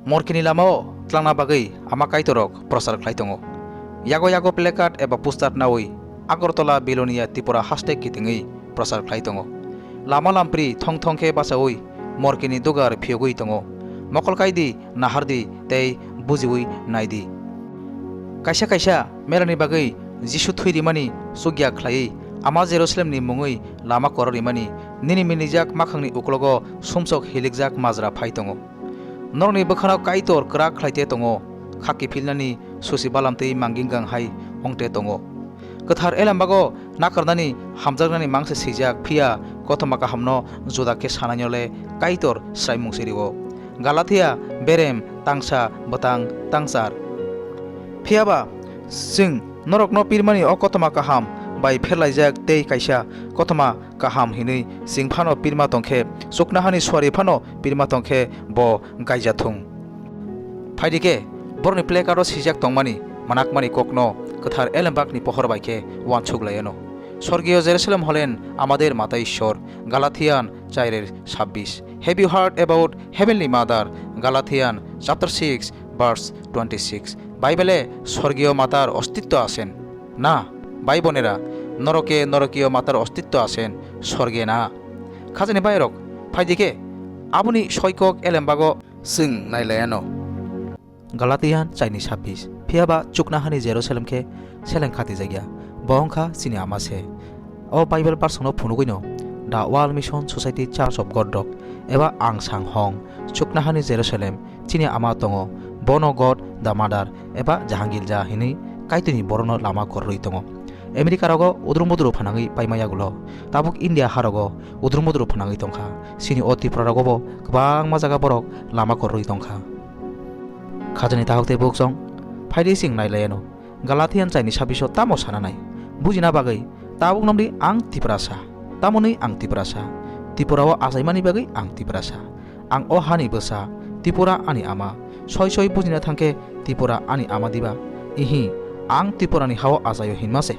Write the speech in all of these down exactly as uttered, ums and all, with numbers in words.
Morkini lamao tlangna bagwi ama Kaitorrok prochar khlai tongo. Yago yago placard eba poster naui Agartala, Belonia, Tripura haste kitingwi prochar khlai tongo. Lama lampri thong thong khe bachaui Morkini dugar phiyogwi tongo. Mokol kai di, nahar di tei bujiui nai di. Kaisa kaisa merani bagwi Jisu thwi rimani chukya khlaiwi ama Jerusalemni mungwi lama koror rimani nini minijak makhangni uklogo sumsok hilikjak majra phai tongo. Norokni bwkhano Kaitor kwrak khlaite tongo, kha kiphilnani susi balamtwi manginggang hai ongte tongo. Kwthar elembago nakarnani hamjaknani mangse swijak, phiya kothoma kahamno juda khe sanainole Kaitor swraimung se rio. Galatia berem tangsa bwtang tangchar. Phiyaba chwng norokno pirmani o kothoma kaham bai pherlaijak tei kaisa kothoma kaham hinwi chwng phano pirma tongkhe, chuknohani suari phano pirma tongkhe bo gaijathung. Phaidi khe, borokni placard-o swijak tongmani mwnakmani kokno kwthar elembakni pohor bai khe uansuk lai anw. Sorgiyo Jerusalem holen amader Mata Ishwar, Galatian chairer sabbish. Have you heard about heavenly mother? Galatian chapter six, verse twenty-six. Baibele sorgiyo matar ostitto asen. Na, bai bonera, noroke norokiyo matar ostitto asen, sorge na. Khajani bairok, phaidi khe, aboni soikok elembago chwng nailaiano. Galatian chaini sabbish. Phiyaba chuknohani Jerusalem khe seleng khatijakya, bo wngkha chini ama se. O Bible parsongno phunugwino The World Mission Society Church of God rok eba ang sang hong, chuknohani Jerusalem, chini ama tongo, bono God the Mother eba Jahangilja hinwi Kaitorni borokno lama kororwi tongo. America rogo udrumudru phanangwi paima yagulo, tabuk India harogo udrumudru phanangwi tongkha. Chini o Tripura rogobo kwbangma jaga borok lama kororwi tongkha. Khajani tahok tei buksong, phaidi chwng nailaiano. Galatian chaini sabbish-o tamo sana nai? Bujina bagwi, tabuk nongdi ang Tiprasa. Tamoni ang Tiprasa. Tripura-o achaimani bagwi ang Tiprasa. Ang o hani bwsa, Tripura ani ama. Soi soi bujina thangkhe Tripura ani ama diba? Ihi, ang Tripurani hao achaio hinma se.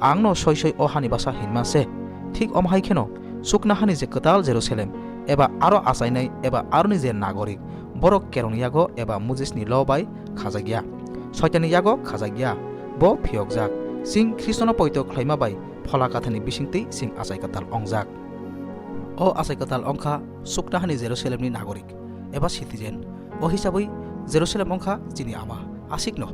Angno soi soi o hani bwsa hinma se. Thik omo hai kheno, chuknohani je kwtal Jerusalem, eba aro achainai, eba aroni je nagorik, borok kerongni yago eba Mosesni lo bai khajakya. Soitanni yago khajakya. Bo phiyokjak. Chwng Khristono poito khlaima bai Phola Kathani bisingtwi chwng achai kwtal ongjak. O achai kwtal ongkha chuknohani Jerusalemni nagorik eba citizen. O hisabwi Jerusalem wngkha chini ama. Asikno,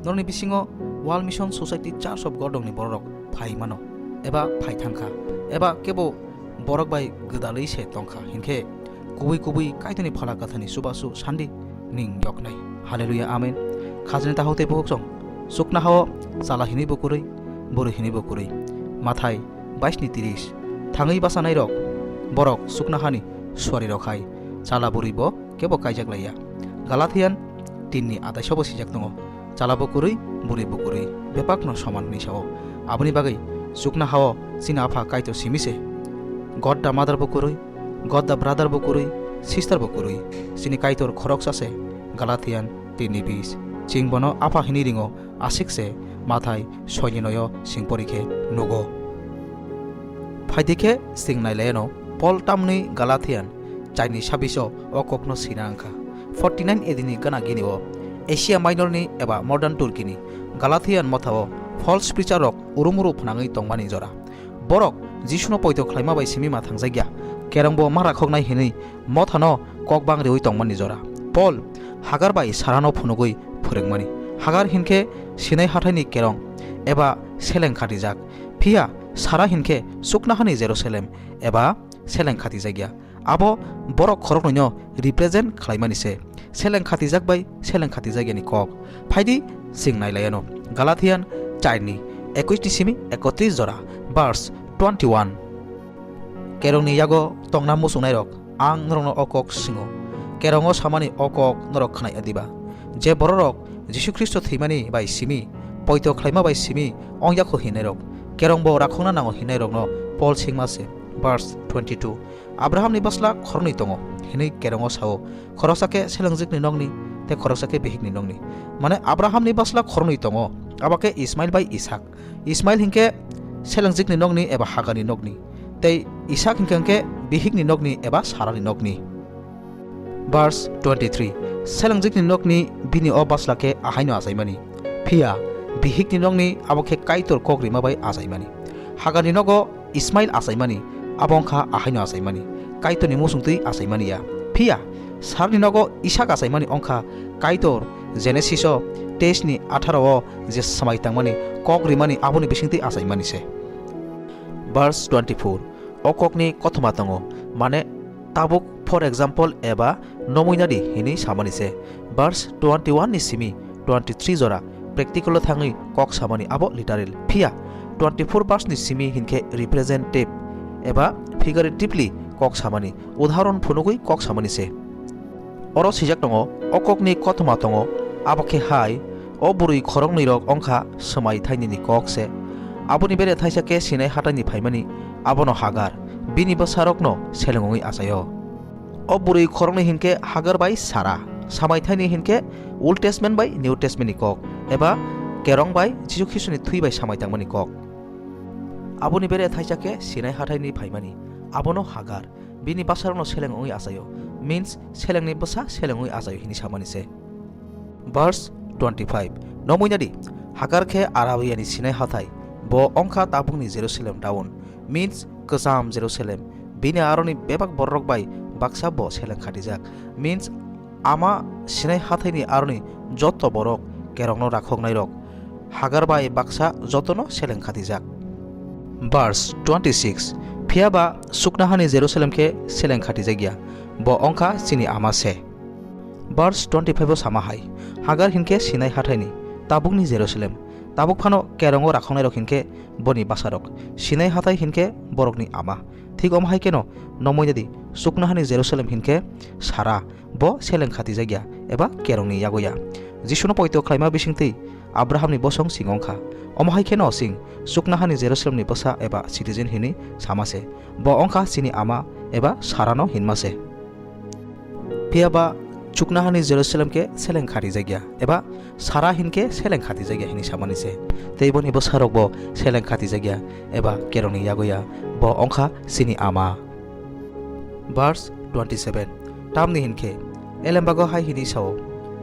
norokni bisingo World Mission Society Church of God rokni bororok phai mano, eba phai thangkha, eba kebo borok bai gwdalwi se tongkha, hinkhe kubui kubui Kaitorni Phola Kathani chubachu sandi ning yoknai. Hallelujah, amen. Khajani tahok tei bukhuk chwng chuknohao chala hinwi bo kwrwi, bwrwi hinwi bo kwrwi. Mathai bais ni tris. Thangwi bachanairok borok chuknohani suarirok hai chala bwrwi bo kebo kaijak laiya. Galatian tin ni atais o bo swijak tongo, chala bo kwrwi, bwrwi bo kwrwi, bebakno soman hwnwi sao. Aboni bagwi chuknohao chini Apha Kaitor simi se. God the Mother bo kwrwi, God the Brother bo kwrwi, sister bo kwrwi. Chini Kaitor khoroksa se, Galatian tin ni bis. Chwng bono Apha hwnwi ringo, aswk se Mathai soi ni noi o chwng pori khe nugo. Phaidi khe chwng nailaiano, Paul tamni Galatian chaini sabbish o o kokno sina wngkha. Forty nine A D ni gana gini o Asia Minor ni eba modern Turkey ni Galatian motha o false preacher rok urumuru phnangwi tongmani jora. Borok Jisuno poito khlaima bai simi ma thangjakya, kerongbo ma rakhoknai hinwi mothano kok bang riwi tongmani jora. Paul Hagar bai Sarano phunugwi phwrwngmani. Hagar hinkhe Sinai hathaini kerong eba seleng khatijak, phiya Sara hinkhe chuknohani Jerusalem eba seleng khatijakya. Abo borok khoroknwino represent khlaimani se. Seleng khatijak bai seleng khatijakyani kok. Phaidi chwng nailaiano. Galatian char ni ekwis ni simi ekotris jora, verse twenty one. Kerongni yago tongna muchungnairok, ang norokno o kok swngo. Kerongo samani o kok norok khwnai adiba? Je bororok Jisu Khristo thwimani bai simi, poito khlaima bai simi ong yakho hinnairok, kerongbo rakhokna nango hinnairokno Paul singma se. Verse twenty two. Abrahamni bwsla khoroknwi tongo, hinwi kerongo sao, khoroksa khe selengjwkni nokni, tei khoroksa khe bihikni nokni. Mane Abrahamni bwsla khoroknwi tongo, abo khe Ismail bai Isak. Ismail hinkhe selengjwkni nokni eba Hagarni nokni, tei Isak hinkhe, hinkhe bihikni nokni eba Sarani nokni. Verse twenty three. Selengjwkni nokni bini o basla khe ahaino achaimani. Phiya bihikni nokni abo khe Kaitor kok rima bai achaimani. Hagarni nogo Ismail achaimani, abo wngkha ahaino achaimani, Kaitorni muchungtwi achaimani ya. Phiya Sarni nogo Isak achaimani wngkha Kaitor Genesis o teis ni atharo o je swmai tangmani kok rimani aboni bisingtwi achaimani se. Verse twenty-four. O kokni kothoma tongo, mane tabuk, for example eba nomuinadi hinwi samani se. Verse twenty-one ni simi twenty-three jora practical o thangwi kok samani abo literal. Phiya twenty-four verse ni simi hinkhe representative eba figuratively kok samani, udahoron phunugwi kok samani se. Oro swijak tongo, o kokni kothoma tongo, abo khe hai, o bwrwi khoroknwi rok wngkha swmai thainini kok se. Aboni bere thaisa khe Sinai hataini phaimani, abono Hagar, bini bwsarokno seleng wngwi achaio. O bwrwi khoroknwi hinkhe Hagar bai Sara, swmai thaini hinkhe Old Testament bai New Testament ni kok, eba kerong bai Jisu Khristoni thwi bai swmai tangmani kok. Aboni bere thaisa khe Sinai hataini phaimani, abono Hagar, bini bwsarokno seleng wngwi achaio, means selengni bwsa seleng wngwi achaio hinwi samani se. Verse twenty-five. Nomuinadi, Hagar khe Arabiani Sinai hathai, bo wngkha tabukni Jerusalem town, means kwcham Jerusalem. Bini aroni bebak bororok bai baksa bo seleng khatijak, means ama Sinai hathaini aroni joto borok kerongno rakhoknairok Hagar bai baksa jotono seleng khatijak. Verse twenty-six. Phiya ba chuknohani Jerusalem khe seleng khatijak ya, bo wngkha chini ama se. Verse twenty-five o sama hai, Hagar hinkhe Sinai hathaini, tabukni Jerusalem, tabuk phano kerongo rakhoknairok hinkhe boni bwsarok, Sinai hathai hinkhe borokni ama. Thik omo hai kheno nomuinadi chuknohani Jerusalem hinkhe Sara, bo seleng khatijak ya eba kerongni yago ya. Jisuno poito khlaima bisingtwi Abrahamni bosong chwng wngkha. Omo hai kheno chwng chuknohani Jerusalemni bwsa eba citizen hinwi sama se. Bo wngkha chini ama eba Sarano hinma se. Phiya ba chuknohani Jerusalem khe seleng khatijak ya eba Sara hinkhe seleng khatijak ya hinwi samani se. Tei boni bwsarok bo seleng khatijak ya eba kerongni yago ya, bo wngkha chini ama. Verse twenty-seven. Tamni hinkhe elembago hai hinwi sao,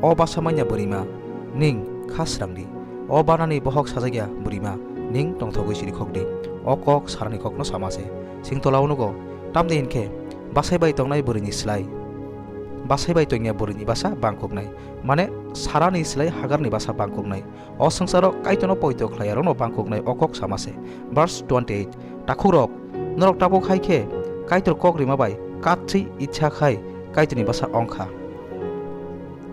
"O basa manya bwrwima, ning kha srang di. O banani bohok sajak ya bwrwima, ning tongthogwi sirikhok di." O kok Sarani kokno sama se. Chwng tola o nugo, tamni hinkhe bwsai bai tongnai bwrwini slai bwsai bai tongya bwrwini basa bangkuknai, mane Sarani slai Hagarni basa bangkuknai. O swngcharo Kaitorno poito khlaiyarokno bangkuknai o kok sama se. Verse twenty-eight. Takhukrok, norok tabuk hai khe Kaitor kok rima bai katswi ichha khai Kaitorni bwsa wng kha.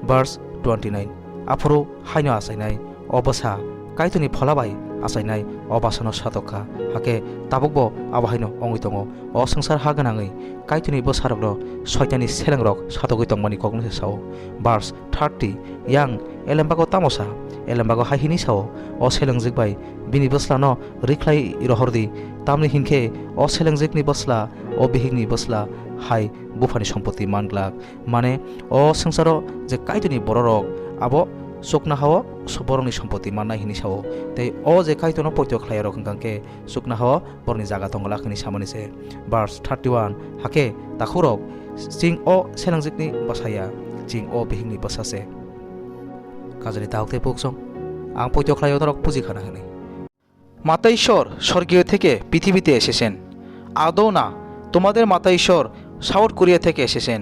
Verse twenty-nine. Aphuru haino achainai o bwsa, Kaitorni phola bai achainai o bwsano satok kha, hakhe tabukbo abo haino wngwi tongo. O swngchar ha gwnangwi Kaitorni bwsarokno Soitanni selengrok satogwi tongmani kokno se sao. Verse thirty. Yang elembago tamo sa? Elembago hai hini sao, "O selengjwk bai bini bwslano rikhlai rohor di, tamni hinkhe o selengjwkni bwsla, o bihikni bwsla hai buphani sompoti man glak." Mane, o swngcharo je Kaitorni bororok, abo chuknohao borokni sompoti mannai hini sao. Tei o je Kaitorno poito khlaiyarok hwnkha khe chuknohao borokni jaga tong glak hini samani se. Verse thirty-one. Hakhe takhukrok, chwng o selengjwkni bwsa ya, chwng o bihikni bwsa se. Kajani dahok tei buksong, ang poito khlaio norok buji khana hwnwi. মাতা ঈশ্বর স্বর্গীয় থেকে পৃথিবীতে এসেছেন। আদৌ না, তোমাদের মাতা ঈশ্বর সাউথ কোরিয়া থেকে এসেছেন।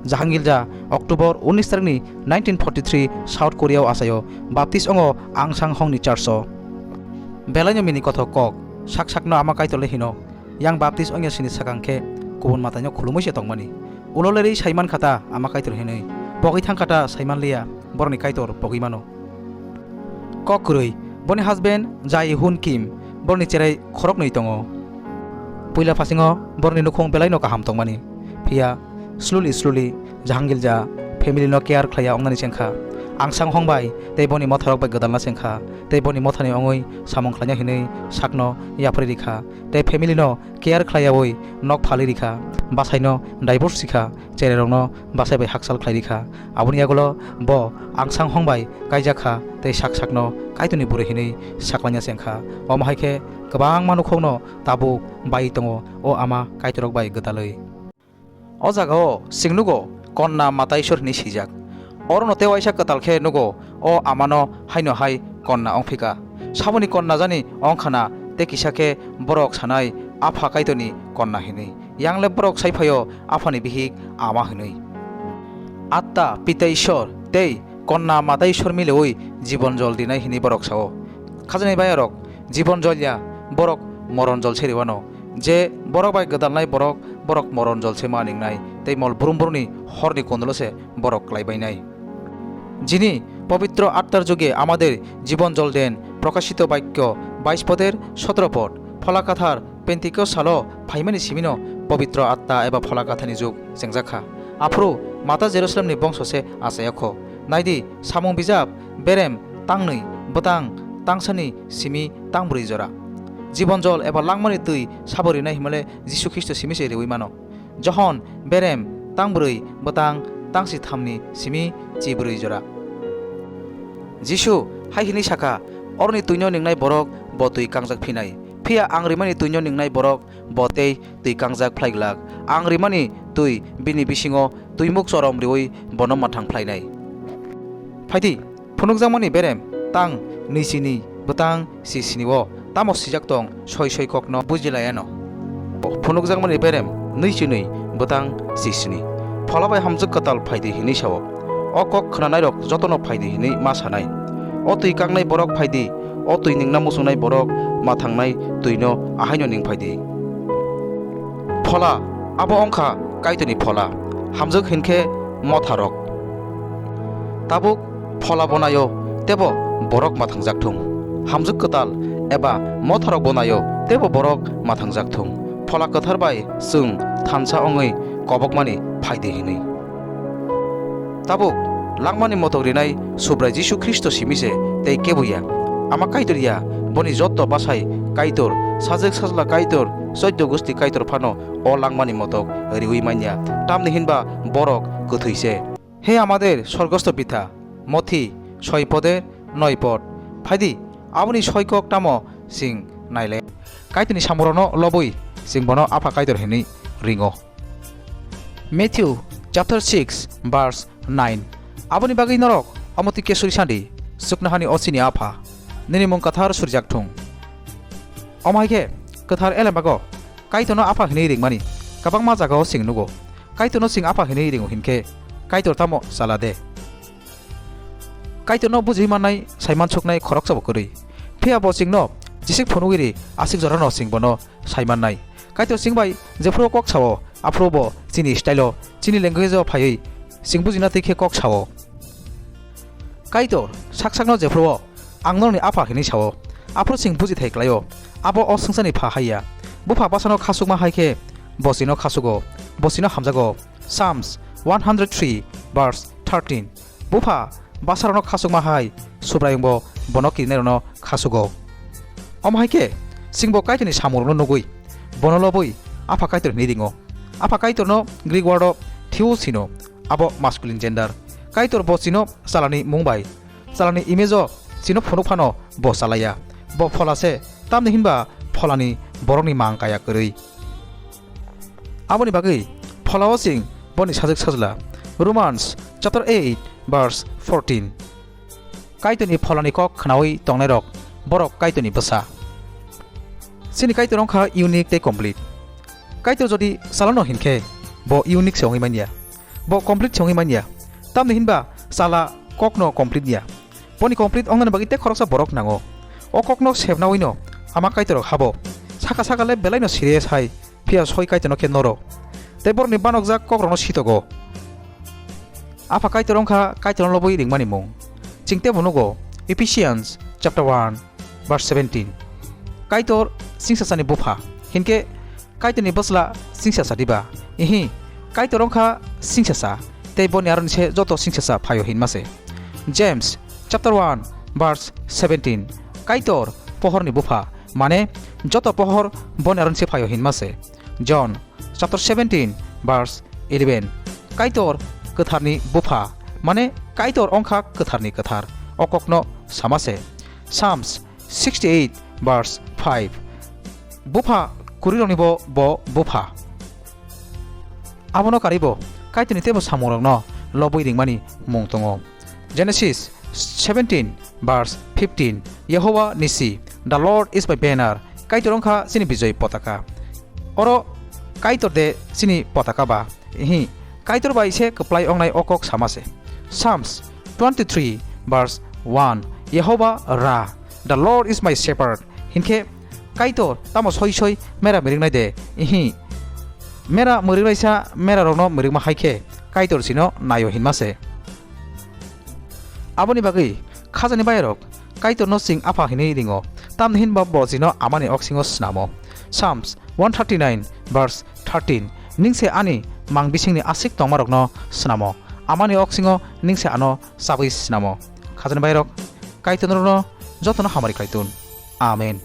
জাহাঙ্গীর ঝা, অক্টোবর উনিশ তারিখনি nineteen forty three South Korea o achaio baptist ongo Angsang Hongni church o. Belaino mini kothok kok, sak sakno ama Kaitorle hino, yang baptist ongya sini sakang khe kubun mataino khulumui se tongmani. Ulo lerwi saiman khata ama Kaitor hinwi, pogwi thang khata saiman liya, borokni Kaitor pogwi mano. Kok kwrwi, boni husband Jae Hun Kim, borokni cherai khoroknwi tongo. Puila phasingo borokni nukhung belaino kaham tongmani. Phiya slowly slowly Jahangil ja family no care khlaiya wngnani chengkha. Angsang Hong bai tei boni motharok bai gwdalna chengkha. Tei boni mothani wngwi samung khlaina hinwi sakno yapharwi rikha. Tei family no care khlaiyawi nok phalwi rikha. Basaino divorce rikha. Cherairokno bachai bai hakchal khlai rikha. Aboni yagulo bo Angsang Hong bai kaijak kha tei sak sakno Kaitorni bwrwi hinwi saklaina chengkha. Omo hai khe kwbangma nukhungno tabuk bai tongo o ama Kaitorrok bai gwdalwi. O jagao chwng nugo Konna Mataisor hwnwi swijak. Orono tei waisa kwtal khe nugo, o amano haino hai konna wng phi kha. Saboni konna jani wng khana tei kisa khe borok sanai Apha Kaitorni konna hwnwi. Yang le borok sai phaio Aphani bihik ama hwnwi. Atta, Pita Ishwar tei Konna Mataisor mileui jibon jol dinai hwnwi borok sao. Khajani bayarok jibon jol ya, borok moron jol se rwano. Je borok bai gwdalnai borok, borok moron jol se ma ningnai tei mol brum brumni horni kondolo se borok klai bainai. যিনি পবিত্র আত্মার যোগে আমাদের জীবন জল দেন, প্রকাশিত বাক্য বাইশ পদের সতেরো পদ। Phola Kwthar Pentecost salo phaimani simino Pobitro Atta eba Phola Kwtharni jug chengjakha. Aphuru mata Jerusalemni bongso se achayokho. Naidi, samung bijap, berem, tangnwi, bwtang, tangsani simi tangbrwi jora. Jibon jol eba langmani twi sabo rinai himale Jisu Khristo simi se riwi mano. Johon berem tang brwi bwtang tang si thamni simi chi brwi jora. Jisu hai hwnwi sakha, "Oroni twino ningnai borok bo twi kangjak phinai, phiya ang rimani twino ningnai borok bo tei twi kangjak phlai glak. Ang rimani twi bini bisingo twimuk chorom riwi bono mwthang phlainai." Phaidi, phunukjakmani berem tang nwi chini bwtang si sini o tamo swijak tong soi soi kokno buji laiano. Phunukjakmani berem nwi chini bwtang si sini. Phola bai hamjwk kwtal phaidi hwnwi sao. O kok khnanairok jotono phaidi hwnwi ma sanai. O twi kangnai borok phaidi, o twi ningna muchungnai borok ma thangnai twino ahaino ning phaidi. Phola, abo wngkha Kaitorni phola, hamjwk hinkhe motharok. Tabuk phola bonaio tebo borok mathangjak thung. Hamjwk kwtal eba motharok bonaio tebo borok mathangjak thung. Phola kwthar bai chwng thansa wngwi kobokmani phaidi hwnwi. Tabuk langmani motok rinai Subrai Jisu Khristo simi se tei kebo ya. Ama Kaitor ya, boni jotto bwsai Kaitor, sajwk sajla Kaitor, choiddo gusti Kaitor phano o langmani motok riwi manya, tamni hinba borok kwthwi se. He amader sorgosto Pitha, Mothi soi poder noi pod. Phaidi, aboni soi kok tamo chwng nailai. Kaitorni samurokno lobwi chwng bono Apha Kaitor hwnwi ringo. Matthew chapter six verse nine. Aboni bagwi norok omo twi kesuri sandi, chuknohani o chini Apha, nini mung kwthar surijak thung. Omo hai khe kwthar elembago Kaitorno Apha hwnwi ringmani kwbangma jagao chwng nugo. Kaitorno chwng Apha hwnwi ringo hinkhe Kaitor tamo chala de? Kaitorno bujiwi mannai, saiman suknai khoroksabo kwrwi. Phiya bo chwngno jisik phunugwi ri, aswk jorano chwng bono sai mannai. Kaitor chwng bai jephuru kok sao, aphuru bo chini style-o, chini language-o phaiwi chwng bujina twi khe kok sao. Kaitor sak sakno jephuru-o, "Ang norokni Apha," hwnwi sao, aphuru chwng bujithai klaio. Abo o swngcharni pha hai ya. Bupha bwsano khachukma hai khe bo chwngno khachugo, bo chwngno hamjago. Psalms one hundred three verse thirteen. Bupha bwsarokno khachukma hai Subraiyungbo bono kirinairokno khachugo. Omo hai khe chwngbo Kaitorni samungrokno nugwi bono lobwi Apha Kaitor hwnwi ringo. Apha Kaitorno Greek word-o Theos hino, abo masculine gender. Kaitor bo chwngno chalani mung bai, chalani image-o chwngno phunuk phano bo chala ya. Bo phola se, tamni hinba pholani borokni mang kaya kwrwi. Aboni bagwi pholao chwng boni sajwk sajla. Romans chapter eight verse fourteen. Kaitorni pholani kok khnaui tongnairok borok Kaitorni bwsa. Chini Kaitor wngkha unique tei complete. Kaitor jodi chalano hinkhe bo unique se wngwi manya. Bo complete se wngwi manya. Tamni hinba chala kokno complete ya. Boni complete wngnani bagwi tei khoroksa borok nango. O kokno sebnaui no Ama Kaitor habo. Saka saka le belai no serious hai, phiya soi Kaitor no khe noro. Tei borokni banokjak kokrokno sitogo. Apha Kaitor wngkha Kaitorno lobwi ringmani mung. Chwng teibo nugo, Ephesians chapter one verse seventeen. Kaitor singsasani bupha, hinkhe Kaitorni bwsla singsasa diba? Ihi, Kaitor wngkha singsasa, tei boni aroni se joto singsasa phaio hinma se. James chapter one verse seventeen. Kaitor pohorni bupha, mane joto pohor boni aroni se phaio hinma se. John chapter seventeen verse eleven. Kaitor kwtharni bupha, mane Kaitor wngkha kwtharni kwthar, o kokno sama se. Psalms sixty-eight verse five. Bupha kwrwirokni bo, bo bupha. Abono karibo Kaitorni teibo samungrokno lobwi ringmani mung tongo. Genesis seventeen verse fifteen, Yehovah Nisi, the Lord is my banner. Kaitor wngkha chini bijoi potaka. Oro Kaitor de chini potaka ba? Hi, Kaitor bai se kwplai ongnai o kok sama se. Psalms twenty-three verse one, Yehovah Ra, the Lord is my shepherd. Hinkhe Kaitor tamo soi soi mera miringnai de? Ihi, mera miringnaisa mera rokno miringma hai khe Kaitor chino naio hinma se. Aboni bagwi khajani bayarok Kaitorno chwng Apha hinwi ringo, tamni hinba bo chino Amani oksingo snamo. Psalms one thirty-nine verse thirteen, ning se ani mang bisingni aswk tongmarokno snamo, Amani oksingo ning se ano chabwi snamo. Khajani bayarok Kaitor norokno jotono hamari khlai tun. Amen.